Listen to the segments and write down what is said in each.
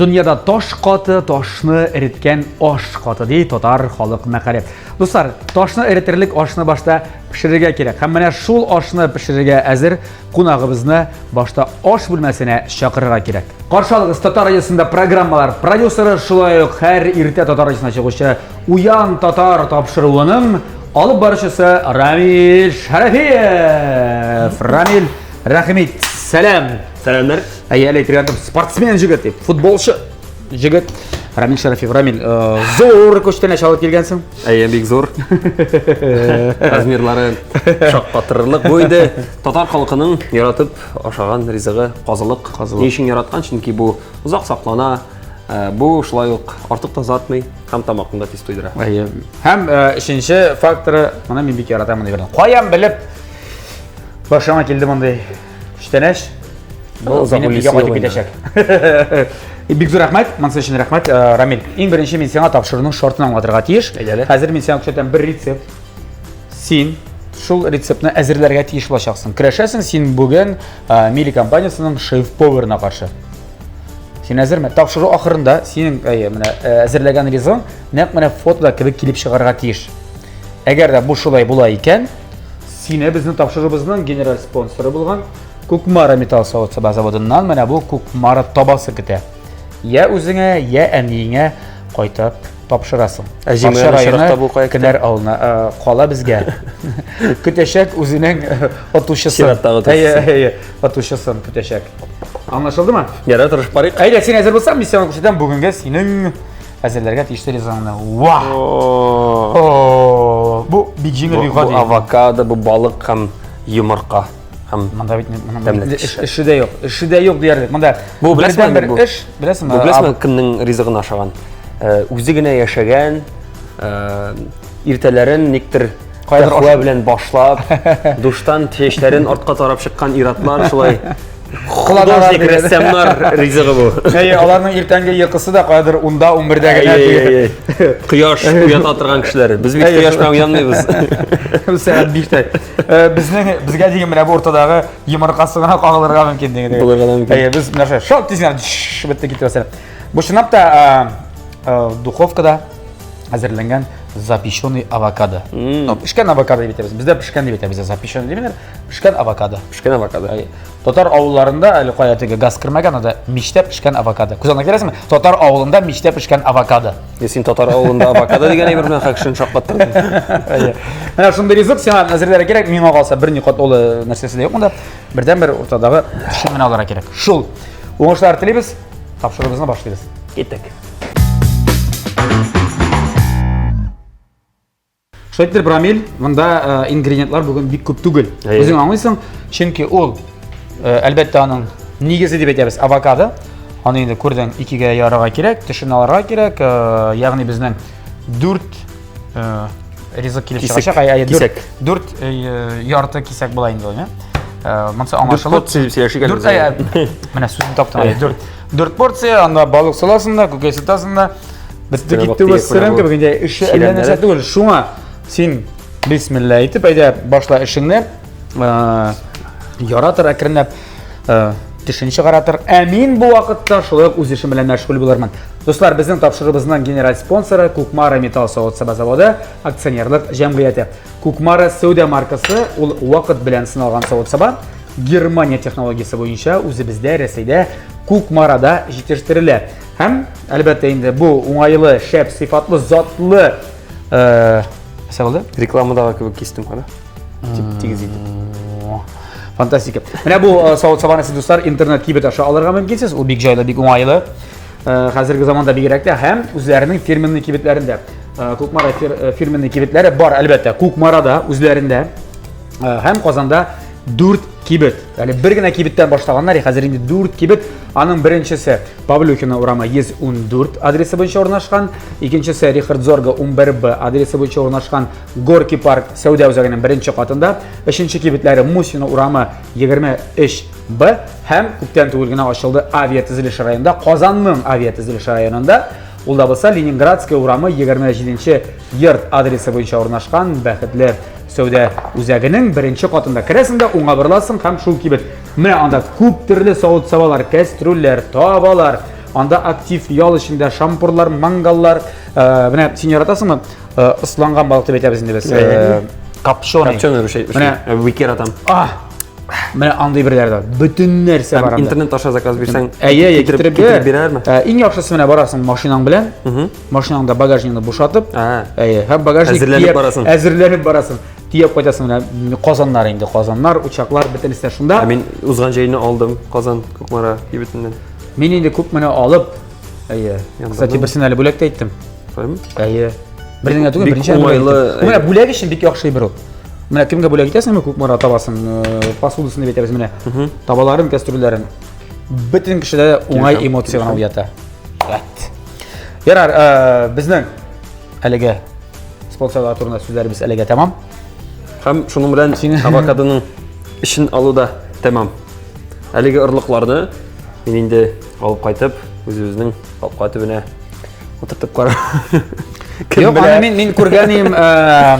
Дөньяда таш каты, ташны эреткән аш каты, ди татар халык мәкале. Дуслар, ташны эретерлек ашны башта пешерергә кирәк. Һәм менә шул ашны пешерергә әзер кунагыбызны башта аш бүлмәсенә чакырырга кирәк. Каршы алыгыз Татар радиосында программалар продюсеры, шулай ук һәр иртә Татар радиосына чыгучы Уян татар тапшыруының алып баручысы Рамил Шәрәфиев. Рамил, рәхим ит. Сәлам. Сәламнәр. Әйе, әле әйтергә спортсмен җегет дип, футболчы җегет. Рамил Шәрәфиев, Рамил, э, зур күчтәнәч алып килгәнсең. Әйе, бик зур. Размерлары шаккатырырлык. Бу инде татар халкының яратып ашаган ризыгы казылык. Казылык. Ни өчен яраткан? Чөнки бу озак саклана, э, бу шулай ук артык тазартмый һәм тамакны да тиз туйдыра. Әйе. Һәм э, өченче факторы, моны мин бик яратам мондый. Каян белеп башыңа килде мондый Күчтәнәч. Бу минем өйгә кайтып китәчәк. Бик зур рәхмәт, монысы өчен рәхмәт, э, Рамил. Иң беренче мин сиңа тапшыруның шартын аңлатырга тиеш. Хәзер мин сиңа күрсәтәм бер рецепт. Син шул рецептны әзерләргә тиеш булачаксың. Көрәшәсең син бүген э, Мили компаниясенең шеф-поварына каршы. Син әзерме? Тапшыру ахырында синең әйе, менә э, әзерләгән ризыгың нәкъ менә фотода кебек килеп чыгарга тиеш. Әгәр дә бу шулай була икән, Сине безнең тапшыруыбызның генераль спонсоры булган Кукмара металл савыт-саба заводыннан менә бу Кукмара табасы көтә. Я үзеңә, я әниеңә кайтып тапшырасың. Ә җиңү очракта бу кая Кенәр авылына э, кала безгә. Көтәчәк үзенең э, отучысын. Чираттагы отучысын. Әйе, әйе, отучысын көтәчәк. Аңлашылдымы? Ярар, тырышып карыйк. Әйдә, син әзер булсаң, мин сиңа күрсәтәм бүгенге синең әзерләргә тиешле ризыгыңны. Ва! Бу бик җиңел, бик гади. Бу авокадо, бу балык һәм йомырка. Һәм монда бит эше дә юк. Эше дә юк диярлек. Монда бу беләсеңме бер эш, беләсеңме? Бу беләсеңме кемнең ризыгын ашаган? Э, үзе генә яшәгән, э, иртәләрен никтер каһвә белән башлап, душтан чәчләрен артка тарап чыккан иратлар шулай Художник, рәссамнар ризыгы бу. Әйе, аларның иртәнге йокысы да каядыр 10-да, 11-дә генә. Әйе, Кояш уята торган кешеләр. Без бит кояш белән уянмыйбыз. Сәгать 5-тә. Э, безнең безгә дигән менә бу уртадагы йомыркасы гына кагылырга мөмкин дигән. Булырга да мөмкин. Әйе, без менә шулай шап тиз генә бетте китте мәсәлән. Бу чынлап та э, э, духовкада әзерләнгән запеченный авокадо. Ну, пешкән авокадо дип әйтәбез. Бездә пешкән дип әйтәбез, запеченный димиләр. Пешкән авокадо. Пешкән авокадо. Әйе. Татар авылларында әле кая теге газ кермәгән, анда мичтә пешкән авокадо. Күз алдына китерәсеңме? Татар авылында мичтә пешкән авокадо. Е, син татар авылында авокадо дигән әйбер белән хәкшен шаккаттырдың. Әйе. Менә шундый ризык сиңа әзерләргә кирәк. Миңа калса берни катлаулы нәрсәсе дә юк монда. Бердән-бер уртадагы төшен генә алырга кирәк. Шул. Уңышлар телибез. Тапшыруыбызны башлыйбыз. Киттек. Шулай итеп, Рамил, монда э, ингредиентлар бүген бик күп түгел. Үзең аңлыйсың, чөнки ул э, әлбәттә аның нигезе дип әйтәбез, авокадо. Аны инде күрдең, икегә ярырга кирәк, төшен алырга кирәк, э, ягъни безнең дүрт ризык килеп чыгачак. Әй, кисәк. Дүрт ярты кисәк була инде ул, не? Монысы аңлашылды. Дүрт порция дип сөйләшик әле. Дүрт, менә сүзен таптым. Дүрт. Дүрт порция, анда балык саласың да, күкәй сытасың да. Бетте китте вәссәлам кебек инде эше әллә нәрсә түгел. Шуңа син бисмилла әйтеп, әйдә башла эшеңне. Яратыр әкренләп тешен чыгаратыр. Ә мин бу вакытта шулай ук үз эшем белән мәшгуль булырмын. Дуслар, безнең тапшыруыбызның генераль спонсоры Кукмара металл савыт-саба заводы акционерлык җәмгыяте. Кукмара сәүдә маркасы ул вакыт белән сыналган савыт-саба. Германия технологиясе буенча үзебездә Рәсәйдә Кукмарада җитештерелә. Һәм, әлбәттә инде, бу уңайлы, шәп, сыйфатлы, затлы э, нәрсә булды? Рекламадагы кебек кистем кара. Тип тигез итеп. Фантастика. Менә бу э, савыт-сабаны сез дуслар интернет кибет аша алырга мөмкинсез. Ул бик җайлы, бик уңайлы. Э, хәзерге заманда бигрәк тә һәм үзләренең фирменный кибетләрендә. Э, Кукмара фирменный кибетләре бар, әлбәттә. Кукмарада үзләрендә һәм Казанда 4 кибет. Әле бер генә кибеттән башлаганнар, хәзер инде 4 кибет. Аның беренчесе Павлюхина урамы 114 адресы буенча урнашкан, икенчесе Рихард Зорга 11Б адресы буенча урнашкан Горки парк сәүдә үзәгенең беренче катында, өченче кибетләре Мусина урамы 23Б һәм күптән түгел генә ачылды авиатөзелеш районында, Казанның авиатөзелеш районында. Ул да булса Ленинградская урамы 27 йорт адресы буенча урнашкан Бәхетле сәүдә үзәгенең беренче катында керәсең дә уңа борыласың һәм шул кибет. Менә анда күп төрле савыт-сабалар, кәстрүлләр, табалар. Анда актив ял эчендә шампурлар, мангаллар. Менә син яратасыңмы? Ысланган балык дип әйтәбез инде без. Копченый. Копченый русча. Менә викер атам. А! Менә андый берләр дә. Бөтен нәрсә бар анда. Интернет аша заказ бирсәң, әйе, әйе, китереп бирәләрме? Иң яхшысы менә барасың машинаң белән. Машинаңда багажнигыңны бушатып, әйе, һәм багажник әзерләнеп барасың. Әзерләнеп барасың. Төяп кайтасың менә казаннар инде, казаннар, учаклар, бөтенесе шунда. Ә мин узган җәйне алдым Казан Кукмара кибетеннән. Мин инде күп менә алып, әйе. Кстати, берсен әле бүләк тә иттем. Шулаймы? Әйе. Берсен генә түгел, берничә. Уңайлы. Менә бүләк өчен бик яхшы бер ул. Менә кемгә бүләк итәсеңме Кукмара табасын, посудасын дип әйтәбез менә. Табаларын, кәстрүлләрен. Бөтен кешедә уңай эмоция гына уята. Ярар, безнең әлеге спонсорлар турында сүзләребез әлегә тәмам. Һәм шуның белән авокадоның эчен алу да тәмам. Әлеге орлыкларны мин инде алып кайтып, үзебезнең капка төбенә утыртып карар. Кем Юк, аны мин мин күргән идем,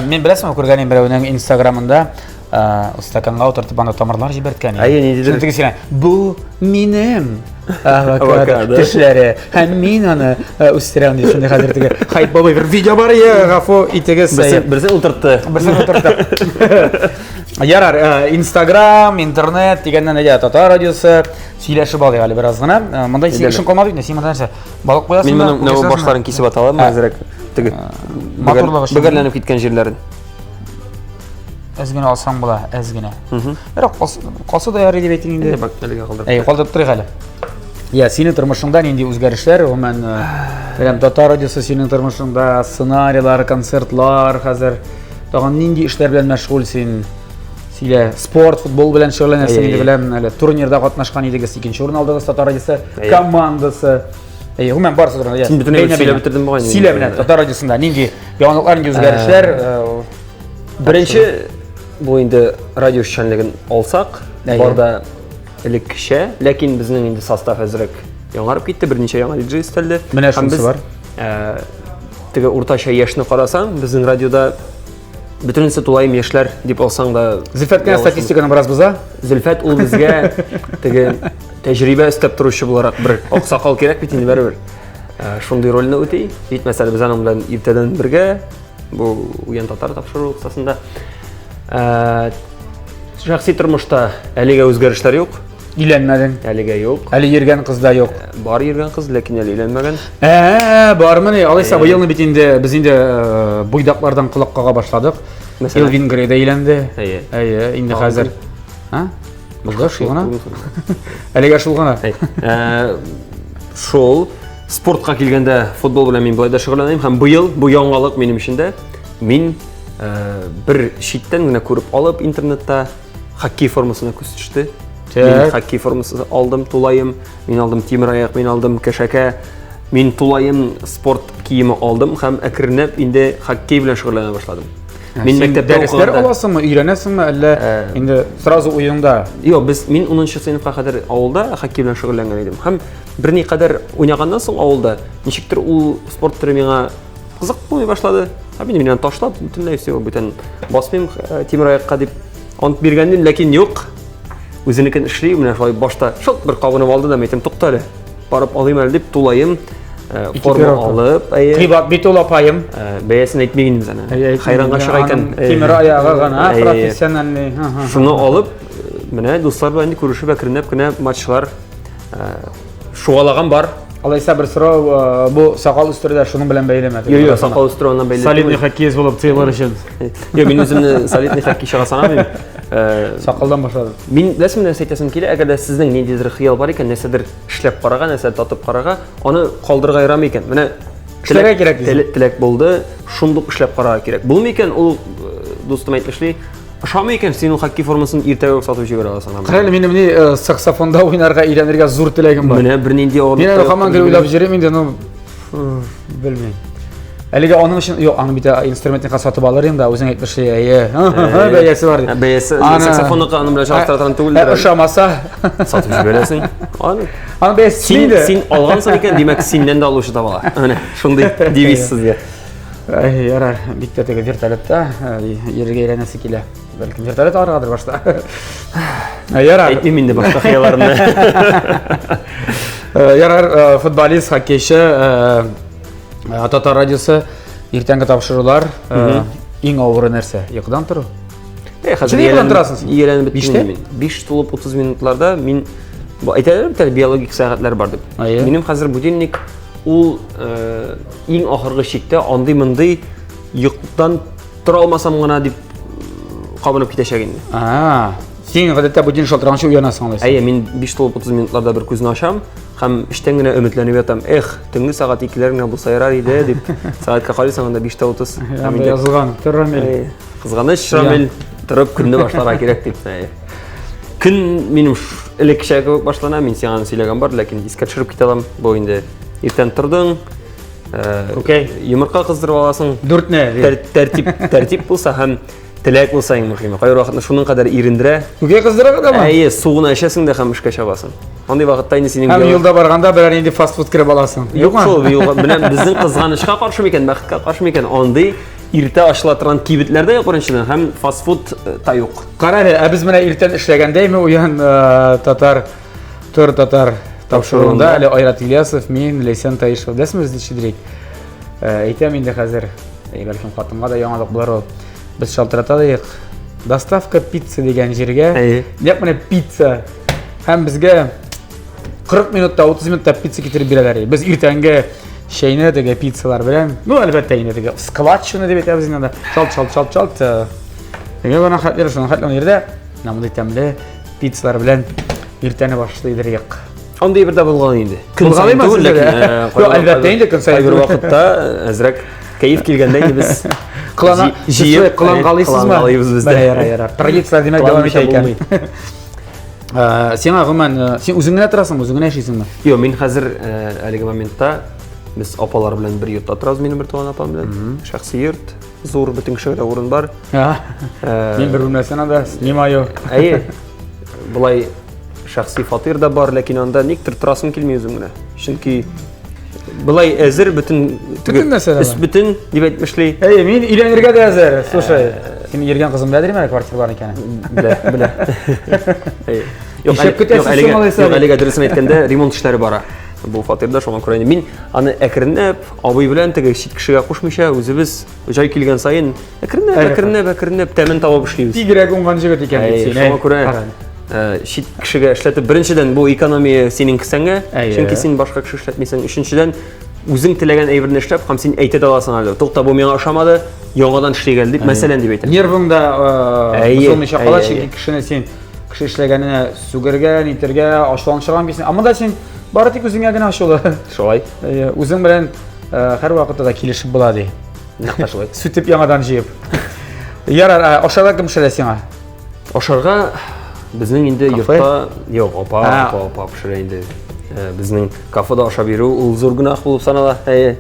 мин беләсеңме, күргән идем берәүнең Инстаграмында стаканга утыртып анда тамырлар җибәрткән. Әйе, ниндидер. Шуны теге бу минем авокадо тешләре һәм мин аны үстерәм дип шундый хәзер теге хайп бабай бер видео бар иә гафу итегез берсен утыртты берсен утыртты ярар инстаграм интернет дигәннән әйдә татар радиосы сөйләшеп алыйк әле бераз гына монда синең эшең калмады бит син монда нәрсә балык куясың мин моның менә башларын кисеп ата алам әзрәк теге матурлыгы өчен бөгәрләнеп киткән җирләрен Әз генә алсаң була, әз генә. Бірақ калса да ярый дип әйтим инде. Бак, әлегә калдырып. Әй, калдырып торыйк әле. Я, синең тормышыңда нинди үзгәрешләр, гомумән, беләм, татар радиосы синең тормышыңда, сценарийлар, концертлар хәзер. Тагын нинди эшләр белән мәшгуль син? Сөйлә, спорт, футбол белән шөгыльләнәсең инде беләм, әле турнирда катнашкан идегез, икенче урын алдыгыз татар радиосы командасы. Әй, гомумән барысы турында. Син бөтенләй сөйләп бетердең бугай. Сөйлә менә татар радиосында нинди яңалыклар, нинди үзгәрешләр? Беренче бу инде радио эшчәнлеген алсак, бар да элеккечә, ләкин безнең инде состав әзрәк яңарып китте, берничә яңа диджей өстәлде. Менә шунысы бар. Теге уртача яшьне карасаң, безнең радиода бөтенесе тулаем яшьләр дип алсаң да. Зөлфәт кенә статистиканы бераз боза. Зөлфәт ул безгә теге тәҗрибә өстәп торучы буларак бер аксакал кирәк бит инде барыбер. Шундый рольне үти. Җитмәсә без аның белән иртәдән бергә Бу Уян татар тапшыруы кысасында. Ә, шәхси тормышта әлегә үзгәрешләр юк. Өйләнмәдең. Әлегә юк. Әле йөргән кыз да юк. Бар йөргән кыз, ләкин әле өйләнмәгән. Ә, бармыни? Алайса быелны бит инде без инде буйдаклардан колак кага башладык. Мәсәлән? Элвин Грей дә өйләнде. Әйе. Әйе, инде хәзер. А? Булды шул гына. Әлегә шул гына. Шул. Спортка килгәндә, футбол белән мин болай да шөгыльләнәм һәм быел бу яңалык минем өчен дә. Мин бер читтән генә күреп алып интернетта хоккей формасына күз төште. Мин хоккей формасы алдым тулаем, мин алдым тимераяк, мин алдым кәшәкә, мин тулаем спорт киеме алдым һәм әкренләп инде хоккей белән шөгыльләнә башладым. Мин мәктәптә дәресләр аласыңмы, өйрәнәсеңме, әллә инде сразу уенда? Юк, без мин 10 сыйныфка кадәр авылда хоккей белән шөгыльләнгән идем. Һәм берникадәр уйнаганнан соң авылда ничектер ул спорт төре миңа кызык булмый башлады. Һәм инде мине ташлап, бөтенләй все, бүтән басмыйм тимер аякка дип ант биргән идем, ләкин юк. Үзенекен эшли, менә шулай башта шылт бер кабынып алды да, әйтәм, тукта әле. Барып алыйм әле дип тулаем форма алып, әйе. Кыйбат бит ул апаем. Бәясен әйтмик инде без аны. Хайранга чыга икән. Тимер аягы гына профессиональный. Шуны алып, менә дуслар белән инде күрешеп әкренләп кенә матчлар Шугалаган бар. Алайса бер сорау, бу сакал үстерү дә шуның белән бәйлеме? Юк, юк, сакал үстерү аннан бәйле. Солидный хоккеист булып тыелыр өчен. Юк, мин үземне солидный хоккейчыга санамыйм. Сакалдан башладым. Мин беләсеңме нәрсә әйтәсем килә, әгәр дә сезнең ниндидер хыял бар икән, нәрсәдер эшләп карарга, нәрсәдер татып карарга, аны калдырырга ярамый икән. Менә эшләргә кирәк дисең. Теләк булды, шундук эшләп карарга кирәк. Булмый икән, ул дустым әйтмешли, Ошамый икән, син ул хоккей формасын иртәгә үк сатып җибәрә аласың. Кара әле, минем ни саксофонда уйнарга өйрәнергә зур теләгем бар. Менә бернинди авырлык. Мин әле һаман гел уйлап йөрим инде, ну белмим. Әлегә аның өчен, юк, аны бит инструментны сатып алыр инде, үзең әйтмешли, әйе. Бәясе бар. Бәясе саксофонныкы аның белән чагыштыра торган түгелдер. Ошамаса, сатып җибәрәсең. Аны Аны бәясе син, син алгансың икән, димәк, синнән дә алучы табыла. Менә шундый девиз сезгә. Әй, ярар, бик тә теге вертолетта йөрергә өйрәнәсе килә. Бәлкем вертолет алыргадыр башта. Ярар. Әйтмим инде башка хыялларымны. Ярар, футболист, хоккейчы, Татар радиосы иртәнге тапшырулар иң авыры нәрсә? Йокыдан тору. Хәзер йокыдан торасың син? Ияләнеп беттем мин. 5 тулып 30 минутларда мин әйтәләр бит әле биологик сәгатьләр бар дип. Минем хәзер будильник ул иң ахыргы чиктә андый-мондый йокыдан тора алмасам гына дип кабынып китәчәк инде. А, син гадәттә будильник шалтыраганчы уянасың алайса. Әйе, мин 5 тулып 30 минутларда бер күзне ачам һәм эчтән генә өметләнеп ятам. Эх, төнге сәгать 2-ләр генә булса ярар иде дип. Сәгатькә карыйсың, анда 5:30. Һәм инде язылган. Тор, Рамил. Кызганыч, Рамил, торып көнне башларга кирәк дип. Көн минем элеккечә кебек башлана, мин сиңа аны сөйләгән бар, ләкин искә төшереп китә алам. Бу инде иртән тордың, Окей. Йомырка кыздырып аласың. Дүртне. Тәртип, тәртип булса һәм теләк булса иң мөһиме. Кайбер вакытны шуның кадәр ирендерә. Күкәй кыздыра дамы? Әйе, су гына эчәсең дә һәм эшкә чабасың. Андый вакытта инде синең Һәм юлда барганда берәр нинди фастфуд кереп аласың. Юк шул, юлга менә безнең кызганычка каршы микән, бәхеткә каршы микән, андый иртә ачыла торган кибетләр дә юк беренчедән һәм фастфуд та юк. Кара әле, ә без менә иртән эшләгәндәйме уян татар Тор татар тапшыруында әле Айрат Ильясов, мин, Ләйсән Таишева. Беләсеңме без ничек? Әйтәм инде хәзер, бәлкем хатынга да яңалык булыр ул. Без шалтырата дыек. Доставка пицца дигән җиргә. Нәкъ менә пицца. Һәм безгә 40 минутта, 30 минутта пицца китереп бирәләр. Без иртәнге чәйне теге пиццалар белән, ну, әлбәттә инде теге складчина дип әйтәбез инде. Чалт, чалт, чалт, чалт. Теге гына хәтле, шуның хәтле җирдә менә мондый тәмле пиццалар белән иртәне башлыйдыр юк. Андый бер дә булган инде. Көн саен түгел, ләкин Юк, әлбәттә инде көн саен. Кайбер вакытта әзрәк кәеф килгәндә инде без Кылана, җыеп кылангалыйсызмы? Кылангалыйбыз без дә. Ярар, ярар. Традицияләр димәк дәвам итә икән. Сиңа гомумән, син үзең генә торасыңмы, үзең генә яшисеңме? Юк, мин хәзер әлеге моментта без апалар белән бер йортта торабыз, минем бер туган апам белән. Шәхси йорт, зур, бөтен кешегә дә урын бар. Мин бер бүлмәсен анда снимаю. Әйе. Болай шәхси фатир да бар, ләкин анда никтер торасым килми үзем генә. Чөнки былай әзер бөтен бөтен нәрсә өс бөтен дип әйтмешли. Әйе, мин өйләнергә дә әзер. Слушай, син йөргән кызың беләдер әле квартира бар икәнен? Белә, белә. Әйе. Юк, юк, әлегә дөресен әйткәндә, ремонт эшләре бара. Бу фатирда шуңа күрә мин аны әкренләп абый белән теге чит кешегә кушмыйча үзебез җай килгән саен әкренләп, әкренләп, әкренләп тәмен табып эшлибез. Тигрәк уңган җегет икән бит син. Шуңа күрә чит кешегә эшләтеп, беренчедән, бу экономия синең кесәңә, чөнки син башка кеше эшләтмисең. Өченчедән, үзең теләгән әйберне эшләп, һәм син әйтә дә аласың әле, тукта, бу миңа ошамады, яңадан эшлик әле дип, мәсәлән, дип әйтәм. Нервың да бозылмыйча кала, чөнки кешене син кеше эшләгәненә сүгергә, нитергә, ачуланышырга мөмкинсең. Ә монда син бары тик үзеңә генә ачулы. Шулай. Үзең белән һәрвакытта да килешеп була ди. Нәкъ шулай. Сүтеп яңадан җыеп. Ярар, ашарга кем пешерә сиңа? Ашарга безнең инде йортта юк, апа, апа, апа пешерә инде. Безнең кафеда ашап йөрү ул зур гөнаһ булып санала. Әйе.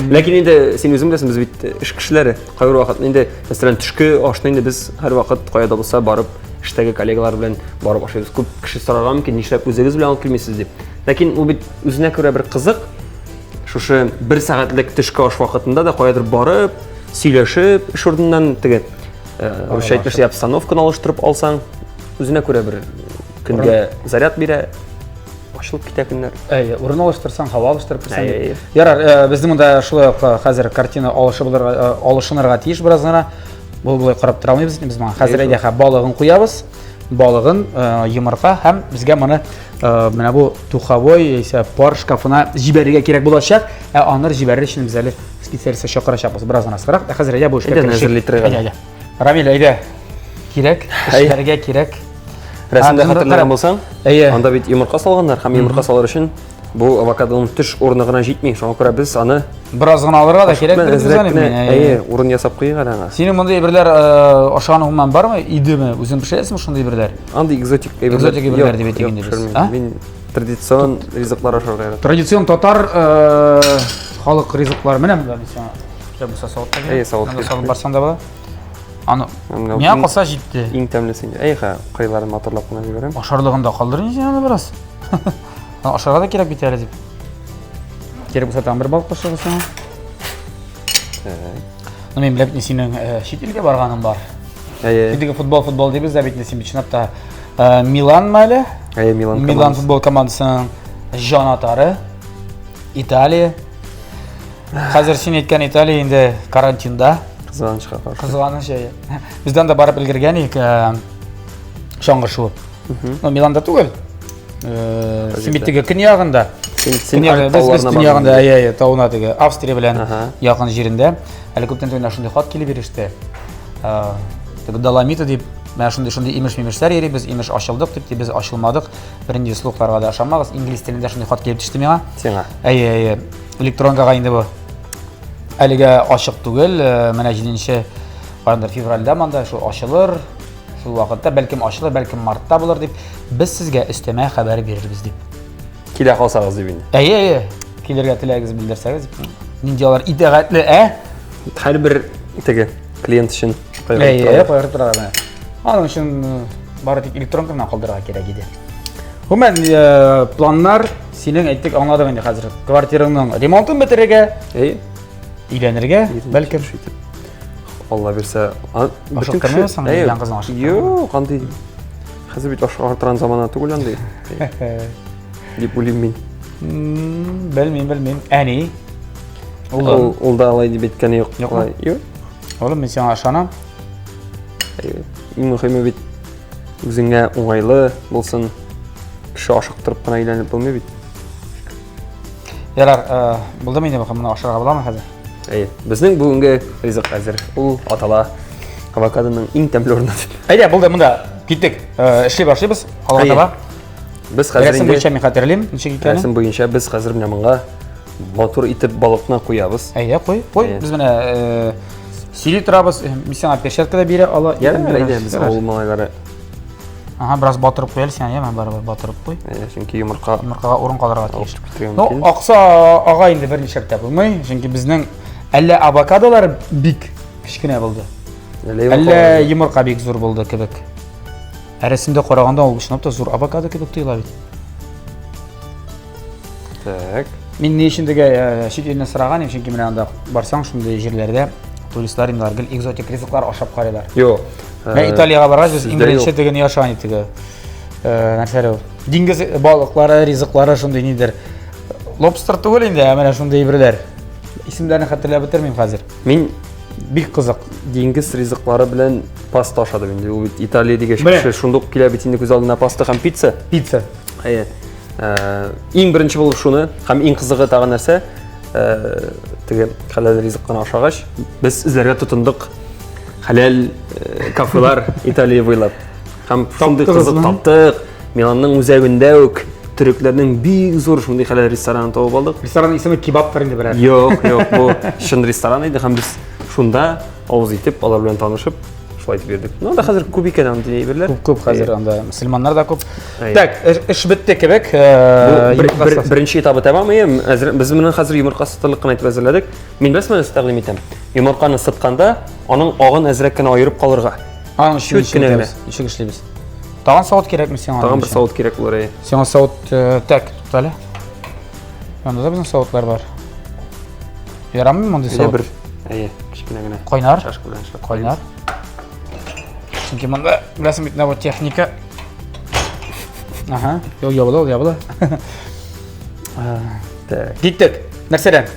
Ләкин инде син үзең беләсең, без бит эш кешеләре. Кайбер вакыт инде, мәсәлән, төшке ашны инде без һәрвакыт кая да булса барып, эштәге коллегалар белән барып ашыйбыз. Күп кеше сорарга мөмкин, нишләп үзегез белән алып килмисез дип. Ләкин ул бит үзенә күрә бер кызык. Шушы бер сәгатьлек төшке аш вакытында да каядыр барып, сөйләшеп, эш урыныннан теге русча әйтмешли обстановканы алыштырып алсаң, үзенә күрә бер көнгә заряд бирә, ачылып китә көннәр. Әйе, урын алыштырсаң, һава алыштырып керсәң. Ярар, безнең монда шулай ук хәзер картина алышып булырга, алышынырга тиеш бераз гына. Бу болай карап тора алмыйбыз без моңа. Хәзер әйдә, балыгын куябыз. Балыгын, йомырка һәм безгә моны менә бу духовой яисә пар шкафына җибәрергә кирәк булачак. Ә аннары җибәрер өчен без әле специалистны чакырачакбыз бераз гына соңрак. Ә хәзер әйдә бу эшкә керешик. Әйдә, әйдә. Рамил, әйдә. Кирәк, эшләргә кирәк. Рәсемдә хәтерләгән булсаң, анда бит йомырка салганнар һәм йомырка салыр өчен бу авокадоның төш урыны гына җитми. Шуңа күрә без аны бераз гына алырга да кирәк. Әйе, урын ясап куйыйк әле аңа. Синең мондый әйберләр ашаган гомумән бармы? Идеме? Үзең пешерәсеңме шундый әйберләр? Андый экзотик әйберләр. Экзотик әйберләр дип әйтик инде без. Мин традицион ризыклар ашарга яратам. Традицион татар халык ризыклары. Менә монда мин сиңа кирәк булса салып та бирәм. Әйе, салып. Монда салып барсаң да була. Аны миңа калса җитте. Иң тәмлесе инде. Әй, ха, кыйларын матурлап кына җибәрәм. Ашарлыгын да калдыр инде син аны бераз. Ашарга да кирәк бит әле дип. Кирәк булса тагын бер балык кашыгы сиңа. Ну, мин беләм, синең чит илгә барганың бар. Әйе. Теге футбол, футбол дибез дә бит, син чынлап та Милан мәле? Әйе, Милан Милан футбол командасының җанатары Италия. Хәзер син әйткән Италия инде карантинда. Кызганычка каршы. Кызганыч, әйе. Бездән дә барып өлгергән идек, чаңгы шуып. Ну, Миланда түгел. Син бит теге көньягында. Син без көньягында, әйе, әйе, тауына теге Австрия белән якын җирендә. Әле күптән түгел шундый хат килеп иреште. Теге Доломиты дип, менә шундый шундый имеш-мимешләр йөри, без имеш ачылдык дип, без ачылмадык. Бернинди слухларга да ышанмагыз. Инглиз телендә шундый хат килеп төште миңа. Сиңа. Әйе, әйе. Электронкага инде бу. Әлегә ачык түгел. Менә 7 кайдыр февральдә монда шул ачылыр. Шул вакытта бәлкем ачылыр, бәлкем мартта булыр дип, без сезгә өстәмә хәбәр бирербез дип. Килә калсагыз дип инде. Әйе, әйе. Килергә теләгегез белдерсәгез, нинди алар итагатьле, ә? Һәрбер теге клиент өчен кайгырып Әйе, кайгырып торалар менә. Аның өчен бары тик электронка гына калдырырга кирәк иде. Гомумән, планнар синең әйттек, аңладык инде хәзер. Квартираңның ремонтын бетерергә, әйе, өйләнергә, бәлкем. Алла бирсә, ашыктырмыйсың, өйлән кызың ашыктырмый. Юк, андый. Хәзер бит ашыга торган замана түгел андый. Дип уйлыйм мин. Белмим, белмим. Әни. Улым. Ул да алай дип әйткәне юк. Юк. Юк. Улым, мин сиңа ышанам. Иң мөһиме бит үзеңә уңайлы булсын. Кеше ашыктырып кына өйләнеп булмый бит. Ярар, булдымы инде моны ашарга буламы хәзер? Әйе, безнең бүгенге ризык әзер. Ул атала авокадоның иң тәмле урыны дип. Әйдә, булды, монда киттек. Эшли башлыйбыз. Алга таба. Без хәзер Рәсем буенча мин хәтерлим, ничек икәнен. Рәсем буенча без хәзер менә монга матур итеп балыкны куябыз. Әйдә, куй, куй. Без менә сөйли торабыз. Мин сиңа перчатка да бирә ала. Ярар, әйдә, без авыл малайлары. Ага, бераз батырып куй әле син, әйеме, барыбер батырып куй. Әйе, чөнки йомырка йомыркага урын калырга тиеш. Ну, акса ага инде берничек тә булмый, чөнки безнең әллә авокадолар бик кечкенә булды. Әллә йомырка бик зур булды кебек. Ә рәсемдә караганда ул чынлап та зур авокадо кебек тоела бит. Так. Мин ни өчен теге э, чит илне сораган идем, чөнки менә анда барсаң шундый җирләрдә туристлар инде алар гел экзотик ризыклар ашап карыйлар. Юк. Менә Италиягә баргач без иң беренче теге ни ашаган идек теге. Э, нәрсә ул? Диңгез балыклары, ризыклары шундый нидер. Лобстер түгел инде, ә менә шундый әйберләр. Исемнәрен хәтерләп бетермим хәзер. Мин бик кызык. Диңгез ризыклары белән паста ашадым инде. Ул бит Италия дигәч кеше шундук килә бит инде күз алдына паста һәм пицца. Пицца. Әйе. Иң беренче булып шуны һәм иң кызыгы тагы нәрсә, теге хәләл ризык кына ашагач, без эзләргә тотындык хәләл кафелар Италия буйлап. Һәм шундый кызык таптык. Миланның үзәгендә үк төрекләрнең бик зур шундый хәләл ресторанын табып алдык. Ресторанның исеме кебаптыр инде берәр. Юк, юк, бу чын ресторан иде һәм без шунда авыз итеп, алар белән танышып, шулай итеп йөрдек. Ну, анда хәзер күп икән андый әйберләр. Күп, күп хәзер анда мөселманнар да күп. Так, эш бетте кебек. Беренче этабы тәмам, әйе. Без моны хәзер йомырка сытырлык кына итеп әзерләдек. Мин беләсезме нәрсә тәкъдим итәм? Йомырканы сытканда, аның агын әзрәк кенә аерып калырга. Аның өчен ничек Ничек эшлибез? Тагын савыт кирәкме сиңа? Тагын бер савыт кирәк булыр, әйе. Сиңа савыт, так, тукта әле. Анда да безнең савытлар бар. Ярамый мондый савыт? Бер. Әйе, кечкенә генә. Кайнар. Чашка белән эшләп. Кайнар. Чөнки монда, беләсең бит, менә бу техника. Ага, юк, ябыла, ул ябыла. Так. Киттек. Нәрсәдән?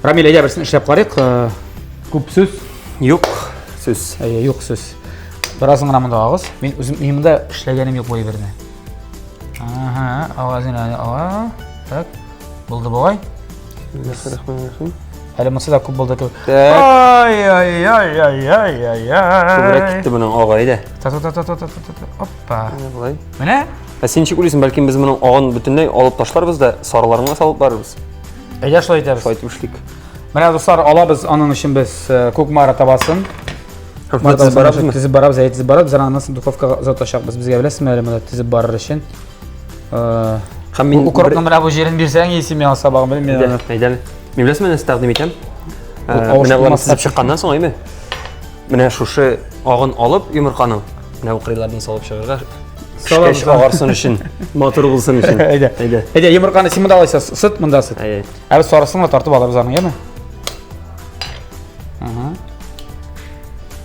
Рамил, әйдә берсен эшләп карыйк. Күп сүз. Юк сүз. Әйе, юк сүз. Беразын гына монда агыз. Мин үзем мин монда эшләгәнем юк бу әйберне. Ага, агазын ага. Так. Булды бугай. Бисмиллахиррахманиррахим. Әле монысы да күп булды кебек. Ай ай ай ай ай ай ай. Күбрәк китте моның агы, әйдә. Та та та та та та та. Опа. Болай. Менә. Ә син ничек уйлыйсың, бәлкем без моның агын бөтенләй алып ташларбыз да, сарыларын гына салып барырбыз. Әйдә шулай итәбез. Шулай итеп эшлик. Менә дуслар, алабыз аның өчен без Кукмара табасын. Төзеп барабызмы? Төзеп барабыз, әйе, төзеп барабыз. Аннан соң духовкага озатачакбыз. Безгә беләсезме әле монда төзеп барыр өчен. Һәм мин укропның менә бу җирен бирсәң, исем миңа сабагын белмим. Әйдә, әйдә. Мин беләсезме нәрсә тәкъдим итәм? Менә боларны төзеп чыкканнан соң, әйме? Менә шушы агын алып, йомырканың, менә бу кырыйлардан салып чыгарга. Пешкәч агарсын өчен, матур булсын өчен. Әйдә. Әйдә. Әйдә, йомырканы син монда алайса, сыт, монда сыт. Әйе. Ә без сарысын гына тартып алырбыз аның, яме? Ага.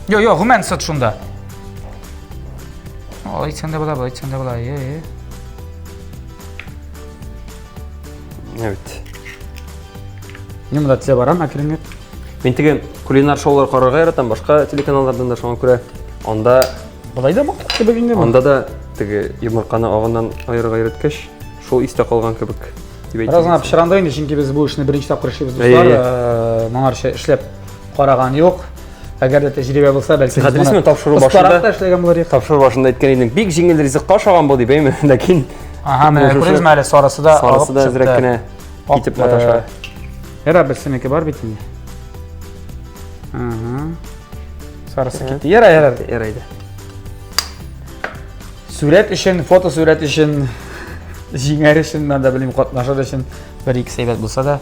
Йо, йо, гомумән сыт шунда. Алай итсәң дә була, болай итсәң дә була. Е, е. Менә бит. Мин монда төзә барам әкренләп. Мин теге кулинар шоулар карарга яратам, башка телеканаллардан да шуңа күрә анда Болай да мактап кебек инде бу. Анда да теге йомырканы агыннан аерырга өйрәткәч, шул истә калган кебек дип әйтәм. Бераз гына пычранды инде, чөнки без бу эшне беренче тапкыр эшлибез, дуслар. Э, моңарчы эшләп караган юк. Әгәр дә тәҗрибә булса, бәлки Хәтерлисеңме, тапшыру башында да эшләгән булыр идек. Тапшыру башында әйткән идең, бик җиңел ризыкка ашаган бу дип, әйме? Ләкин Ага, менә күрдегезме әле сарысы да сарысы да әзрәк кенә китеп маташа. Ярар, берсенеке бар бит инде. Ага. Сарысы китте. Ярар, ярар. Ярар иде. Сүрәт өчен, фото сүрәт өчен, җиңәр өчен, мен дә белмим, катнашыр өчен бер ике әйбәт булса да,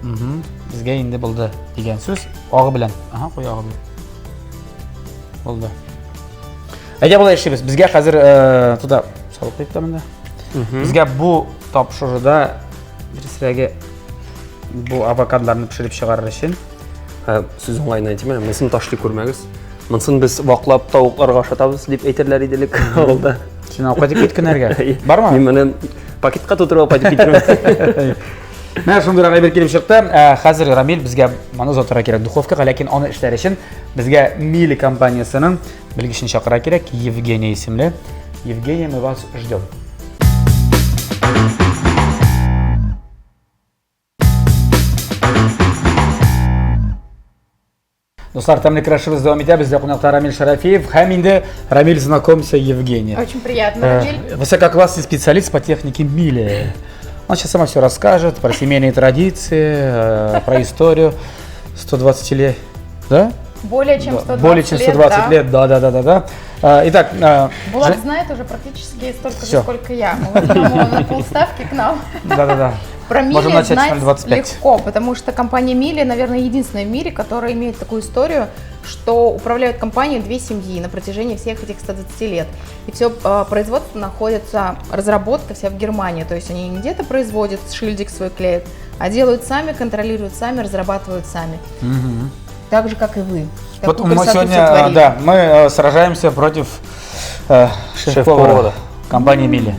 безгә инде булды дигән сүз. Агы белән. Ага, куй агы белән. Булды. Әйдә болай эшлибез. Безгә хәзер э, туда салып куйыйк та монда. Безгә бу тапшыруда дөресрәге бу авокадоларны пешереп чыгарыр өчен Сүз уңаена әйтим, монысын ташлый күрмәгез. Монысын без ваклап тавыкларга ашатабыз дип әйтерләр иде элек авылда. Син алып кайтып киткәннәргә. Бармы? Мин моны пакетка тутырып алып кайтып китерәм. Менә шундыйрак әйбер килеп чыкты. Хәзер Рамил безгә моны озатырга кирәк духовкага, ләкин аны эшләр өчен безгә Мили компаниясенең белгечен чакыра кирәк, Евгения исемле. Евгения, мы вас ждем. Дуслар, тәмле көрәшебез дәвам итә. Бездә кунакта Рамиль Шарафиев һәм инде Рамиль, знакомься, Евгения. Очень приятно, э, Рамиль. Высококлассный специалист по технике Мили. Он сейчас сама все расскажет про семейные традиции, э, про историю 120 лет. Да? Более чем 120 Более чем 120 лет, да, да, да, да, да. Итак, Булат знает уже практически столько же, сколько я. Он на полставки к нам. Да, да, да. Про Мили знать легко, потому что компания Мили, наверное, единственная в мире, которая имеет такую историю, что управляют компанией две семьи на протяжении всех этих 120 лет. И все производство находится, разработка вся в Германии. То есть они не где-то производят, шильдик свой клеят, а делают сами, контролируют сами, разрабатывают сами. Угу. Так же, как и вы. Вот мы сегодня, да, мы сражаемся против шеф-повара компании Мили.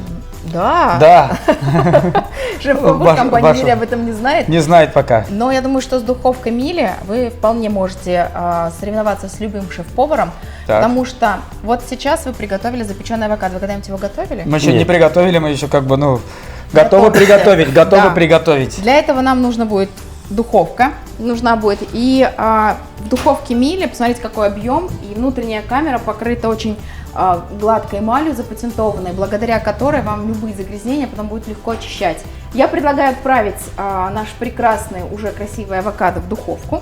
Да. Да. Шеф-повар компании Мили об этом не знает. Не знает пока. Но я думаю, что с духовкой Мили вы вполне можете соревноваться с любым шеф-поваром, потому что вот сейчас вы приготовили запеченный авокадо. Вы когда-нибудь его готовили? Мы еще не приготовили, мы еще как бы, ну, готовы приготовить, готовы приготовить. Для этого нам нужно будет духовка, нужна будет. И в духовке Мили, посмотрите, какой объем, и внутренняя камера покрыта очень гладкой эмалью запатентованной, благодаря которой вам любые загрязнения потом будет легко очищать. Я предлагаю отправить наш прекрасный, уже красивый авокадо в духовку.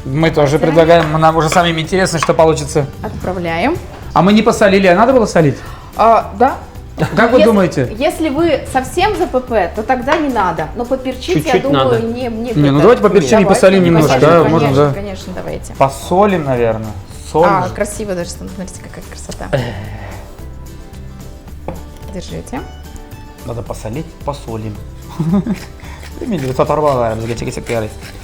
Мы тоже предлагаем, нам уже самим интересно, что получится. Отправляем. А мы не посолили, а надо было солить? Да. Как вы думаете? Если вы совсем за ПП, то тогда не надо. Но поперчить, чуть-чуть я думаю, надо. не Не, ну давайте поперчим и посолим немножко. Конечно, да, конечно, можно, да. Конечно, давайте. Посолим, наверное. Соль. А, красиво даже, смотрите, какая красота. Держите. Надо посолить, посолим.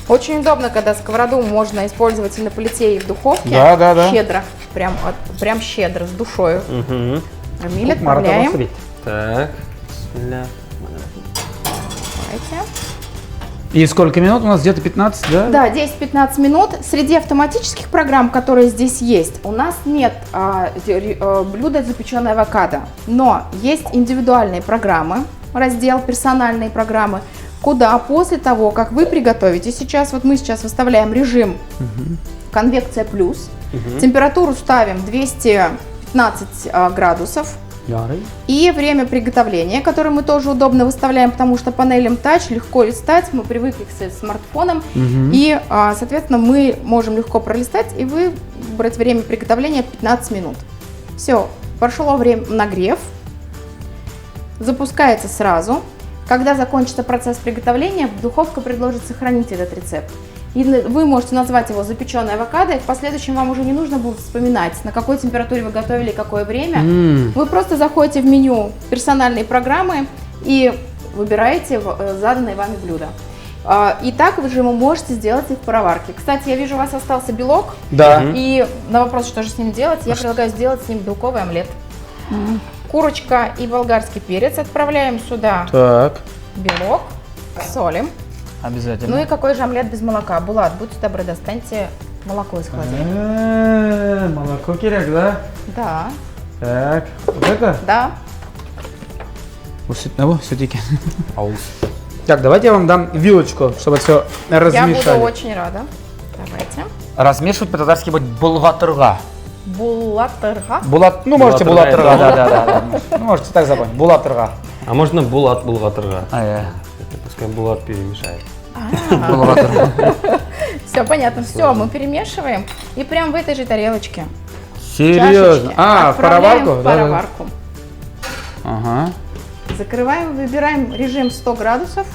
Очень удобно, когда сковороду можно использовать и на плите, и в духовке. Да, да, да. Щедро, прям щедро, с душою. Угу. Рамиль, отправляем. Так. Давайте. И сколько минут у нас? Где-то 15, да? Да, 10-15 минут. Среди автоматических программ, которые здесь есть, у нас нет блюда запеченное авокадо. Но есть индивидуальные программы, раздел персональные программы, куда после того, как вы приготовите сейчас, вот мы сейчас выставляем режим конвекция плюс, температуру ставим 215 градусов. И время приготовления, которое мы тоже удобно выставляем, потому что панелем Touch легко листать, мы привыкли к смартфонам, и, соответственно, мы можем легко пролистать и выбрать время приготовления 15 минут. Все, прошло время нагрев, запускается сразу. Когда закончится процесс приготовления, духовка предложит сохранить этот рецепт. И вы можете назвать его запеченной авокадо, и в последующем вам уже не нужно будет вспоминать, на какой температуре вы готовили, какое время. Вы просто заходите в меню персональные программы и выбираете заданное вами блюдо. И так вы же его можете сделать и в пароварке. Кстати, я вижу, у вас остался белок. Да. И на вопрос, что же с ним делать, я предлагаю сделать с ним белковый омлет. Курочка и болгарский перец отправляем сюда. Так. Белок. Солим. Обязательно. Ну и какой же омлет без молока? Булат, будьте добры, достаньте молоко из холодильника. Молоко кирәк, да? Да. Так, вот это? Да. Бу сөт бу? Сөт икән. Так, давайте я вам дам вилочку, чтобы все размешали. Я буду очень рада. Давайте. Размешивать по-татарски будет булгатырга. Булатырга? Булат, ну можете булатырга, да, да, да. Ну, можете так запомнить. Булатырга. А можно Булат булгатырга? А, я. Пускай Булат перемешает. Булгатырга. Все понятно, все, мы перемешиваем. И прям в этой же тарелочке. Серьезно? А, в пароварку? В пароварку. Ага. Закрываем, выбираем режим 100 градусов.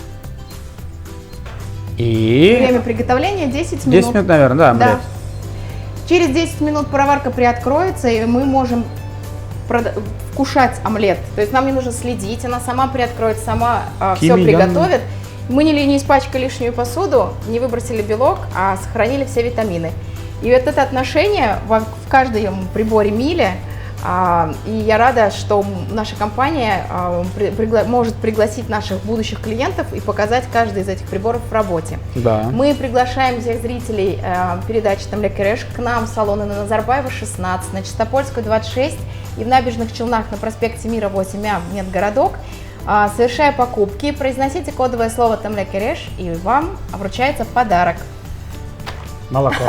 И? Время приготовления 10 минут. 10 минут, наверное, да, Да. Через 10 минут пароварка приоткроется, и мы можем вкушать омлет. То есть нам не нужно следить, она сама приоткроет, сама все приготовит. Мы не испачкали лишнюю посуду, не выбросили белок, а сохранили все витамины. И вот это отношение в каждом приборе Миле. И я рада, что наша компания может пригласить наших будущих клиентов и показать каждый из этих приборов в работе. Да. Мы приглашаем всех зрителей передачи Тәмле Көрәш к нам в салоны на Назарбаева 16, на Чистопольскую 26 и в Набережных Челнах на проспекте Мира 8А в Медгородок. Совершая покупки, произносите кодовое слово Тәмле Көрәш, и вам вручается подарок. Молоко.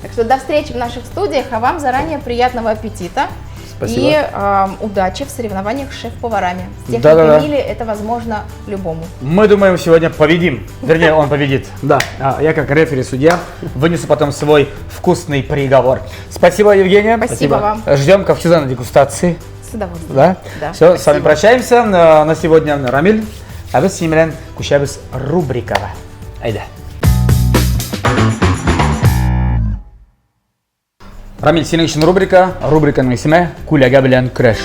Так что до встречи в наших студиях, а вам заранее приятного аппетита. Спасибо. И удачи в соревнованиях с шеф-поварами. С техникой Мили это возможно любому. Мы думаем, сегодня победим. Вернее, он победит. Да. Я как рефери-судья вынесу потом свой вкусный приговор. Спасибо, Евгения. Спасибо вам. Ждем, как всегда, на дегустации. С удовольствием. Да? Да. Все, с вами Спасибо. прощаемся. На сегодня Рамиль. А без синең белән күчәбез рубрикага. Әйдә. Рамиль, синең өчен рубрика, рубриканың исеме Күләгә белән көрәш.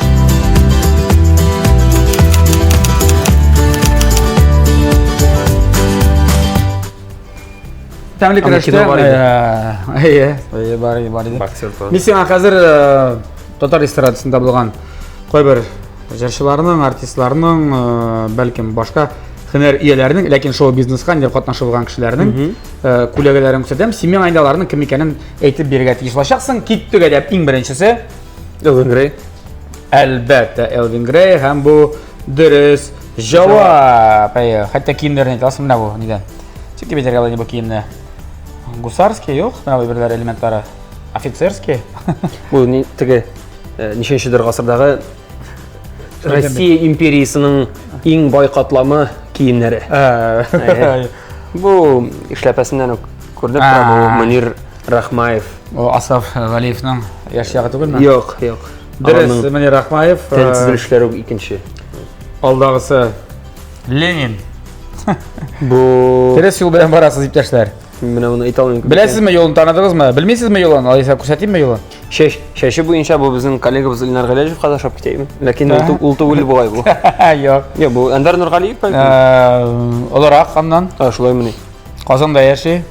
Тәмле Анда көрәштә. кино бар иде. Әйе, әйе, бар иде, бар иде. Боксер турында. Мин сиңа хәзер татар эстрадасында булган кайбер җырчыларның, артистларның, бәлкем башка һөнәр ияләренең, ләкин шоу-бизнеска инде катнашы булган кешеләрнең күләгәләрен күрсәтәм. Син миңа инде аларның кем икәнен әйтеп бирергә тиеш булачаксың. Киттек әдәп иң беренчесе. Элвин Грей. Әлбәттә, Элвин Грей һәм бу дөрес җавап. Әйе, хәтта киемнәрен әйтә аласың, менә бу нидән. Чөнки бит бу киемне. Гусарский юк, менә бу берләр элементлары. Офицерский. Бу ни теге ничәнчедер гасырдагы Россия империясының иң бай катламы киемнәре. Бу эшләпәсеннән үк күренеп тора, бу Мөнир Рахмаев. О, Асаф Галиевның яшь ягы түгелме? Юк, юк. Дөрес, Аның Мөнир Рахмаев. Тән төзелешләре үк икенче. Алдагысы Ленин. Бу Дөрес юл белән барасыз, иптәшләр. Менә моны әйтә алмыйм. Беләсезме юлын, таныдыгызмы? Белмисезме юлын? Алайса күрсәтимме юлын? Чәч, чәче буенча бу безнең коллегабыз Илнар Галәҗевка да ошап китә иде. Ләкин ул түгел бугай бу. Юк. Юк, бу Әнвәр Нургалиев бәлки. Олырак аннан. А, шулаймыни? Казанда яши.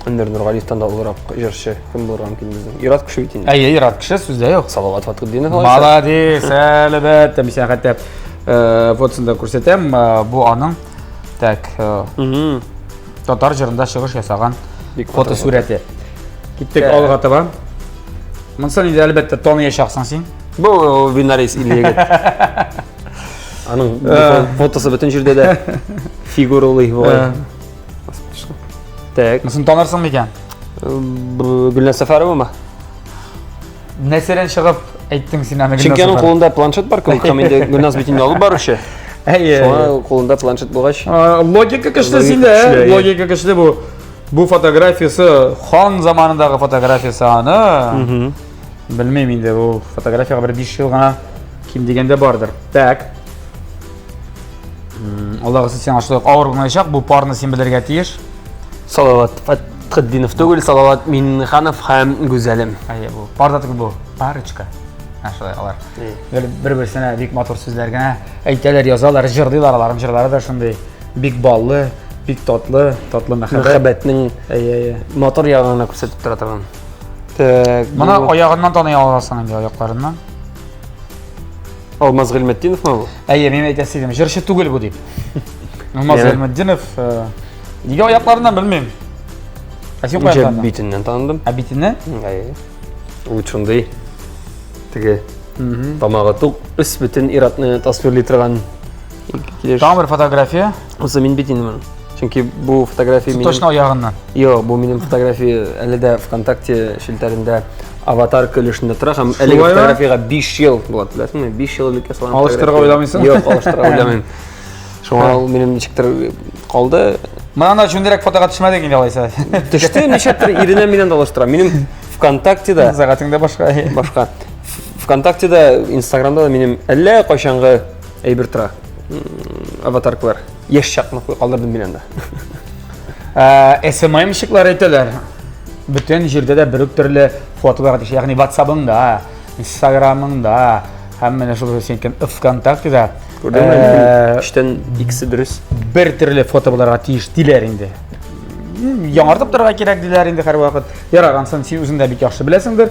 Әнвәр Нургалиевтан да олырак җырчы кем булырга мөмкин безнең? Ир-ат кеше бит инде. Әйе, ир-ат кеше, сүз дә юк. Салават Фатхетдинов алайса. Молодец, әлбәттә, мин сиңа хәтта фотосын да күрсәтәм. Бу аның так татар җырында чыгыш ясаган Бик матур фотосурәте. Киттек алга таба. Монсын инде әлбәттә таныячаксың син. Бу Винарис Ильегет. Аның фотосы бөтен җирдә дә фигуралы бугай. Так. Монысын танырсың микән? Гөлназ Сәфәровамы? Нәрсәдән чыгып әйттең син аны Чөнки Гөлназ аның Сәфәрова? кулында планшет бар кебек, һәм инде Гөлназ бит инде алып баручы. Әйе. Шуңа кулында планшет булгач. Логика көчле Логика синдә, көчле, әйе. логика көчле бу. Бу фотографиясе хан заманындагы фотографиясе аны. Белмим инде, бу фотографияга бер 5 ел гына ким дигәндә бардыр. Так. Аллаһысы сиңа шулай ук авыр булмаячак, бу парны син белергә тиеш. Салават Фатхетдинов түгел, Салават Миңнеханов һәм Гүзәлем. Әйе, бу пар да түгел, бу парочка. Ә шулай алар. Бер-берсенә бик матур сүзләр генә әйтәләр, язалар, җырлыйлар, аларның җырлары да шундый бик баллы, бик татлы, татлы мәхәббәт. Мәхәббәтнең Әйе, әйе. матур ягын гына күрсәтеп тора торган. Так, Моны бу аягыннан таный аласың инде, аякларыннан. Алмаз Гыйльметдиновмы бу? Әйе, мин әйтәсе идем, җырчы түгел бу дип. Алмаз Гыйльметдинов, нигә аякларыннан белмим. Ә син каян таныдың? Битеннән таныдым. Ә битеннән? Әйе. Ул шундый теге тамагы тук, өс бөтен иратны тасвирлый торган килеш. Тагын бер фотография. Бусы мин бит инде моның. Чөнки бу фотография минем... Точно аягыннан. Юк, бу минем фотография әле дә ВКонтакте челтәрендә аватарка өлешендә тора һәм әлеге фотографиягә 5 ел була, беләсеңме? 5 ел элек ясалган. Алыштырырга уйламыйсың? Юк, алыштырырга уйламыйм. Шуңа ул минем ничектер калды. Менә анда җүнлерәк фотога төшмәдең инде алайса. Төште, ничектер иренә миннән дә алыштыра. Минем ВКонтактеда Сәгатең дә башка. Башка. ВКонтактеда, Инстаграмда да минем әллә кайчангы әйбер тора. Аватаркалар. Яшь чакны калдырдым мин анда. СММщиклар әйтәләр. Бөтен җирдә дә бер үк төрле фотолар төшә. Ягъни WhatsAppыңда, Инстаграмыңда һәм менә шул син әйткән ВКонтактеда. Күрдеңме? Өчтән икесе дөрес. Бер төрле фото булырга тиеш диләр инде. Яңартып торырга кирәк диләр инде һәрвакыт. Ярар, ансын син үзең дә бик яхшы беләсеңдер.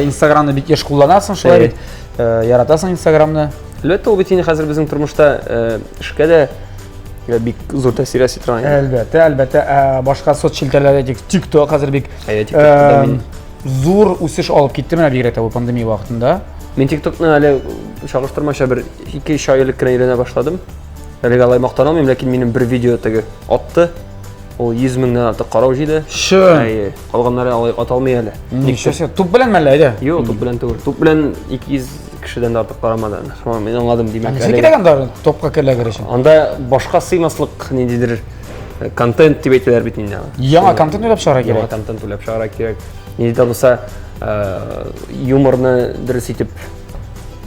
Инстаграмны бик еш кулланасың, шулай бит. Яратасың Инстаграмны. Әлбәттә, ул бит инде хәзер безнең тормышта эшкә дә бик зур тәэсир ясый торган. Әлбәттә, әлбәттә, башка соцчелтәрләрдә әйтик, TikTok хәзер бик зур үсеш алып китте менә бигрәк тә бу пандемия вакытында. Мин TikTokны әле чагыштырмача бер 2-3 ай элек кенә өйрәнә башладым. Әлегә алай мактана алмыйм, ләкин минем бер видео теге атты. Ул 100 меңнән артык карау җыйды. Чын. Әйе, калганнары алай ата алмый әле. Ничего себе. Туп белән мәллә, әйдә? Юк, туп белән түгел. Туп белән 200 кешедән дә артык карамады. Шуңа мин аңладым, димәк. Нәрсә кирәк анда топка эләгер өчен? Анда башка сыймаслык ниндидер контент дип әйтәләр бит инде. Яңа контент уйлап чыгарга кирәк. Яңа контент уйлап чыгарга кирәк. Нинди дә булса юморны дөрес итеп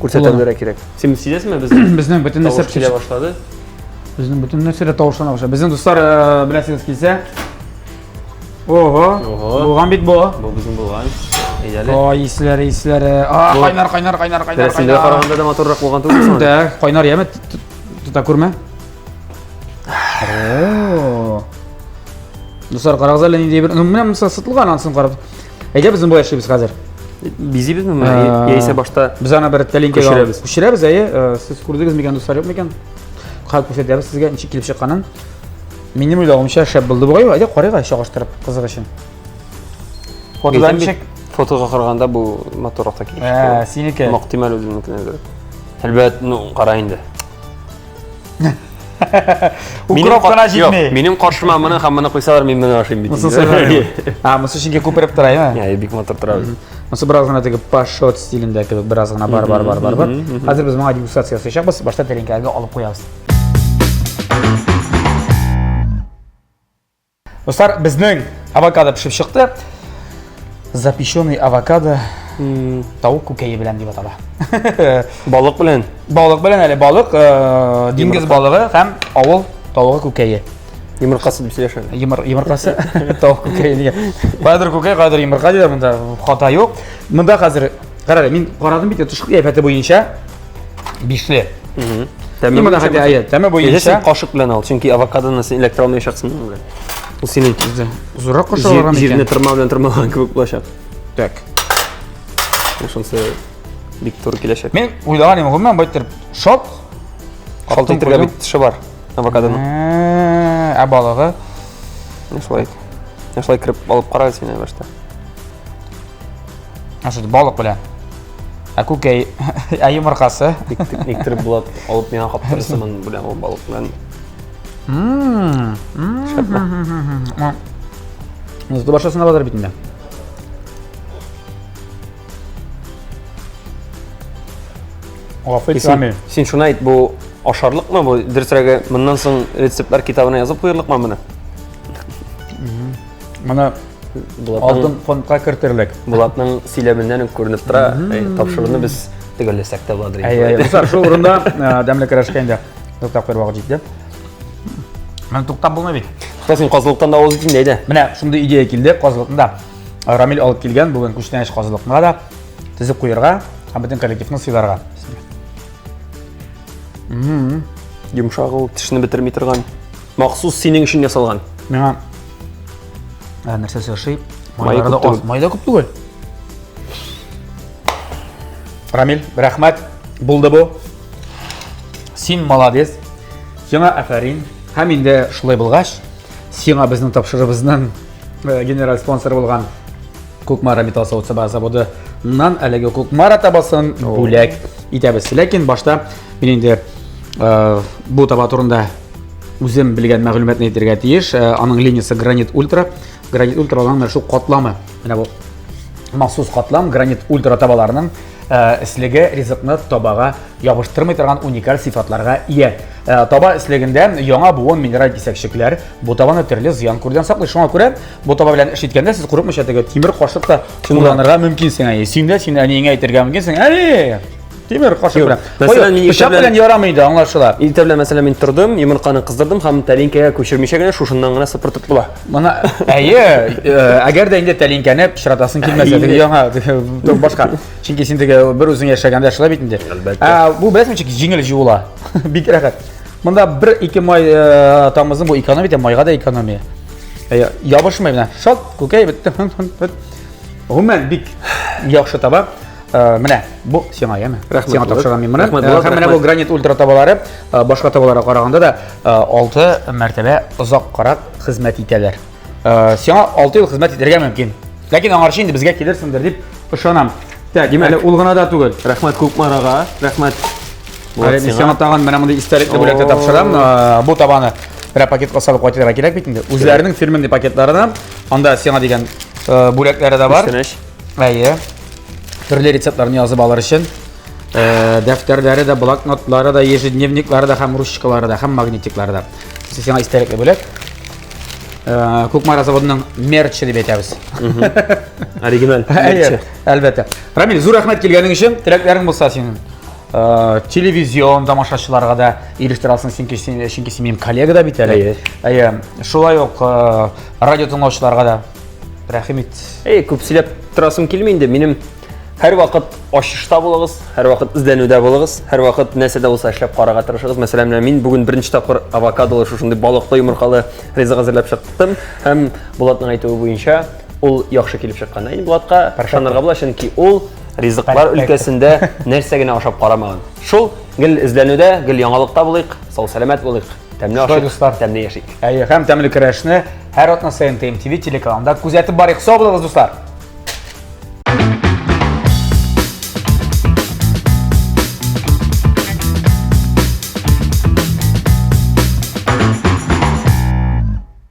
күрсәтә белергә кирәк. Син сизәсеңме безнең? Безнең бөтен нәрсә килә башлады. Безнең бөтен нәрсә дә тавышлана башлады. Безнең дуслар, беләсегез килсә. Ого. Булган бит бу. Бу безнең булган. Әйдәле. Ой, исләре, исләре. А, кайнар, кайнар, кайнар, кайнар. Рәсемдә караганда да матуррак булган түгел соң. Да, кайнар яме тота күрмә. О. Дуслар, карагыз әле нинди бер. Ну, менә монысы сытылган, анысын карап. Әйдә без болай эшлибез хәзер. Бизибезме моны? Яисә башта без аны бер тәлинкәгә күчерәбез. Күчерәбез, әйе. Сез күрдегез микән, дуслар, юк микән? Хәзер күрсәтәбез сезгә ничек килеп чыкканын. Минем уйлавымча шәп булды бугай. Әйдә карыйк әле чагыштырып, кызык өчен. Фотода ничек? Фотога караганда бу матуррак та килеп чыкты. Ә, синеке. Мактыйм әле үземнекенә әзер. Әлбәт, ну, кара инде. Укроп кына җитми. Минем каршыма моны һәм моны куйсалар, мин моны ашыйм бит. Монысы сайлар. А, монысы чөнки күпереп тора, әйме? Әйе, бик матур тора. Монысы бераз гына теге пашот стилендә кебек, бераз гына бар, бар, бар, бар, бар. Хәзер без моңа дегустация ясаячакбыз. Башта тәлинкәгә алып куябыз. Дуслар, безнең авокадо пешеп чыкты. Запеченный авокадо тавык күкәе белән дип атала. Балык белән. Балык белән әле балык, диңгез балыгы һәм авыл тавыгы күкәе. Йомыркасы дип сөйләшә. Йомыр, йомыркасы тавык күкәе дигән. Кайдыр күкәй, кайдыр йомырка диләр монда. Хата юк. Монда хәзер кара әле, мин карадым бит тышкы кыяфәте буенча бишле. Тәме Монда хәтта әйе, тәме буенча. Син кашык белән ал, чөнки авокадоны син эләктерә алмаячаксың белән. Ул синең зуррак кашык алырга микән? Җирне тырма белән тырмалаган кебек булачак. Так. Ул шунысы бик туры киләчәк. Мин уйлаган идем, гомумән байтыр шот. Шалт итергә бит теше бар авокадоның. Ә балыгы? Шулай. Шулай кереп алып карагыз син башта. Ә шул балык белән. Ә күкәй, ә йомыркасы. Никтер Булат алып миңа каптырсын белән ул балык белән. Шәпме? Зур башасына базар бит инде. Гафу ит, Рамил. Син шуны әйт, бу ашарлыкмы бу? Дөресрәге, моннан соң рецептлар китабына язып куерлыкмы моны? Моны алтын фондка кертерлек. Булатның сөйләменнән үк күренеп тора, тапшыруны без төгәлләсәк тә буладыр инде. Әйе, дуслар, шул урында дәмле көрәшкә инде туктап куяр вакыт җитте. Менә туктап булмый бит. Тукта, син казылыктан да авыз ит инде, әйдә. Менә шундый идея килде, казылыкны да Рамил алып килгән, бүген күчтәнәч казылыкны да тезеп куярга һәм бөтен коллективны сыйларга. Йомшак ул, тешне бетерми торган. Махсус синең өчен ясалган. Миңа нәрсәсе ошый? Майлары да аз, май да күп түгел. Рамил, рәхмәт. Булды бу. Син молодец. Сиңа афәрин. Һәм инде шулай булгач, сиңа безнең тапшырыбызның э, генераль спонсоры булган Кукмара металл савыт-саба заводыннан әлеге Кукмара табасын бүләк итәбез. Ләкин башта мин инде э, бу таба турында үзем белгән мәгълүматны әйтергә тиеш. Э, аның линиясе Гранит Ультра. Гранит Ультра аның менә шул катламы. Менә бу махсус катлам Гранит Ультра табаларының э, эслеге ризыкны табага ябыштырмый торган уникаль сыйфатларга ия. Э, таба эслегендә яңа буын минераль кисәкчекләр бу табаны төрле зыян күрүдән саклый. Шуңа күрә бу таба белән эш иткәндә сез курыкмыйча теге тимер кашык та кулланырга мөмкинсең. Әй, син дә син әниеңә әйтергә мөмкинсең. Әни, тимер кашык белән. Мәсәлән, мин пычак белән ярамый инде, аңлашыла. Иртә белән, мәсәлән, мин тордым, йомырканы кыздырдым һәм тәлинкәгә күчермичә генә шушыннан гына сыпыртып була. Моны әйе, э, әгәр дә инде тәлинкәне пычратасың килмәсә, теге яңа башка. Чөнки син теге бер үзең яшәгәндә шулай бит инде. Әлбәттә. Ә, бу беләсеңме ничек җиңел җуыла. Бик рәхәт. Монда бер ике май э, тамызың бу экономия дә майга да экономия. Әйе, ябышмый менә. Шалт, күкәй бетте. Гомумән бик яхшы таба. Э, менә бу сиңа яме. Рәхмәт, Сиңа тапшырам мин моны. Рәхмәт, Э, Булат, Һәм менә бу рәхмәт. гранит ультра табалары башка табаларга караганда да 6 мәртәбә озаккарак хезмәт итәләр. Э, сиңа 6 ел хезмәт итәргә мөмкин. Ләкин аңарчы инде безгә килерсеңдер дип ышанам. Так, Димәк, әле ул гына да түгел. Рәхмәт Кукмарага, рәхмәт. Әле мин сиңа тагын менә мондый истәлекле бүләк тә тапшырам. Э, бу табаны берәр пакетка салып кайтырга кирәк бит инде. Үзләренең фирменный пакетларына анда сиңа дигән э, бүләкләре дә бар. Күчтәнәч. Әйе. Төрле рецептларны язып алыр өчен дәфтәрләре дә, блокнотлары да, ежедневниклары да һәм ручкалары да, һәм магнитиклары да. Сиңа истәлекле бүләк. Э, Кукмара заводының мерчы дип әйтәбез. Оригиналь. Әйе, әлбәттә. Рамил, зур рәхмәт килгәнең өчен. Теләкләрең булса синең. Э, телевизион тамашачыларга да ирештерә алсың, чөнки син, чөнки син минем коллега да бит әле. Әйе. Әйе. Шулай ук э, радио тыңлаучыларга да рәхим ит. Әй, күп сөйләп торасым килми инде. Минем һәрвакыт ачышта булыгыз, һәрвакыт эзләнүдә булыгыз, һәрвакыт нәрсә дә булса эшләп карарга тырышыгыз. Мәсәлән, менә мин бүген беренче тапкыр авокадолы шушындый балыклы йомыркалы ризык әзерләп чыктым һәм Булатның әйтүе буенча ул яхшы килеп чыккан. Инде Булатка ышанырга була, чөнки ул ризыклар өлкәсендә нәрсә генә ашап карамаган. Шул гел эзләнүдә, гел яңалыкта булыйк, сау-сәламәт булыйк, тәмле ашыйк, дуслар. Тәмле яшик. Әйе, һәм тәмле көрәшне һәр атна саен ТМТV телеканалында күзәтеп барыйк. Сау булыгыз, дуслар!